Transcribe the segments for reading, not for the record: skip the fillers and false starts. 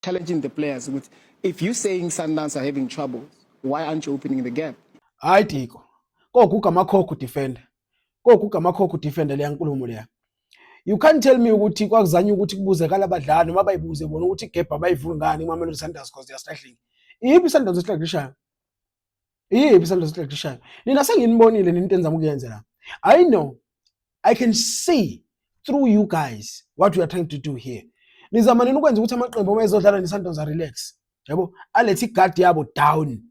Challenging the players with, if you're saying Sundowns are having trouble, why aren't you opening the gap? Hayi Diko, koguga amakhokho defender, koguga amakhokho defender leya nkulumo leya. You can't tell me ukuthi kwakuzanywa ukuthi kubuzekala abadlali noma bayibuze bona ukuthi igap abayivuli ngani iMamelodi Sundowns because they are struggling. Iyiphi iSundowns estrugglishayo? Iyiphi iSundowns estrugglishayo? Nina senginibonile nina into enizama ukuyenza la. I know, I can see through you guys what we are trying to do here. Nizama nini ukwenza ukuthi amaqembu uma ezodlala neSundowns relax, yabo, alethe iguard yabo down.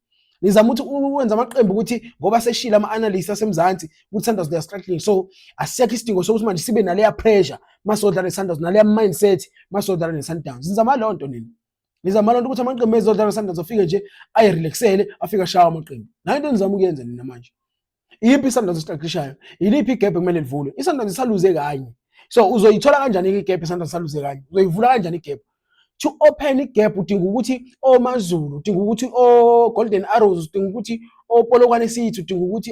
Nizama ukuthi ukwenza amaqembu ukuthi ngoba seshila ama-analysts aseMzansi ukuthi Sundowns, they are struggling, so asisekho isidingo sokuthi manje sibe naleya pressure masodlala ne-Sundowns, naleya mindset masodlala ne-Sundowns. Nizama leyo nto nina, nizama loo nto ukuthi amaqembu ezodlala ne-Sundowns afike nje ayirelaxele, afike ashawe amaqembu. Nayo into enizama ukuyenza nina manje. Iyiphi i-Sundowns estrugglishayo? Iliphi igap ekumele livulwe? I-Sundowns isaluze kanye, so uzoyithola kanjani igap? I-Sundowns isaluze kanye, uzoyivula kanjani igap? To open igap udinga ukuthi oMaZulu, udinga ukuthi o-Golden Arrows, udinga ukuthi oPolokwane City, udinga ukuthi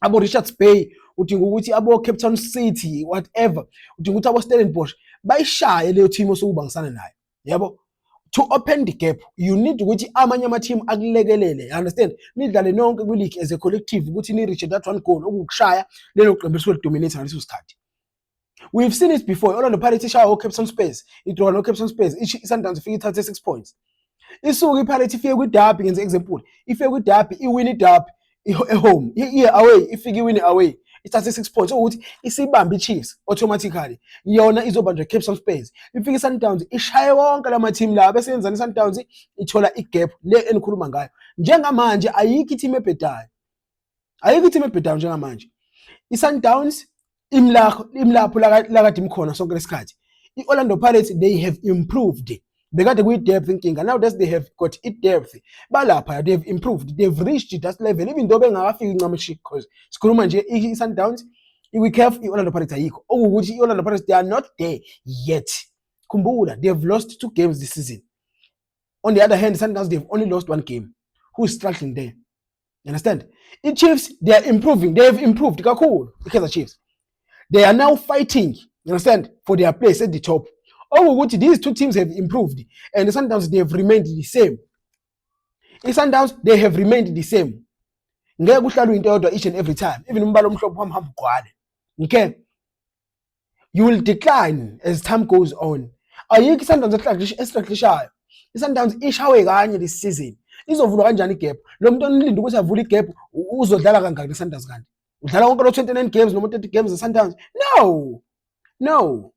abo Richards Bay, udinga ukuthi abo Cape Town City, whatever, udinga ukuthi abo Stellenbosch bayishaye leyo team osukubangisana nayo, yabo. To open the gap you need ukuthi amanye ama-team akulekelele, you understand? Nidlale nonke kwi-league as a collective ukuthi ni-reach that one goal, okuwukushaya lelo qembu elisuke lidominate ngaleso sikhathi. We've seen it before. Orlando Pirates ishaya o-Cape Town Spurs, idrowa no-Cape Town Spurs, i-Sundowns ifike ithathe 6 points. Isuke i-Pirates ifike kwi-derby, ngenze example, ifike kwi-derby, iwin i-derby e-home, iye away, ifike iwin away, ithathe 6 points, ukuthi isibambe i-Chiefs automatically, yona izobanjwa i-Cape Town Spurs. Ifike i-Sundowns ishaye wonke lama team la, bese yenzani i-Sundowns? Ithola igap le enikhuluma ngayo. Njengamanje ayikho i-team ebhedayo, ayikho i-team ebhedayo njengamanje. I-Sundowns imlapho imlapho lakade imkhona sonke lesikhathi. I-Orlando Pirates, they have improved. Bekade kuyi-depth inkinga, now that they have got i-depth balapha, they have improved, they've reached that level, even though bengakafiki ncamashi, because sikhuluma nje i-Sundowns ikwi-CAF, i-Orlando Pirates ayikho, okuwukuthi i-Orlando Pirates, they are not there yet. Khumbula, they have lost two games this season. On the other hand, Sundowns, they've only lost one game. Who is struggling there? You understand? I-Chiefs, they are improving, they have improved kakhulu. I-Kaizer Chiefs, they are now fighting, you understand, for their place at the top, okuwukuthi these two teams have improved and the Sundowns, they have remained the same. I-Sundowns, they have remained the same. Ngeke kuhlale into eyodwa each and every time, even umbala omhlophe uhamba hamba ugcwale. Okay, you will decline as time goes on. Ayikho i-Sundowns estrugglishayo. I-Sundowns ishawe kanye this season. Izovulwa kanjani igap? Lo muntu onilinde ukuthi avule igap uzodlala kangaki ne-Sundowns? Kanti udlala wonke lo 29 games noma 30 games ne-Sundowns? No.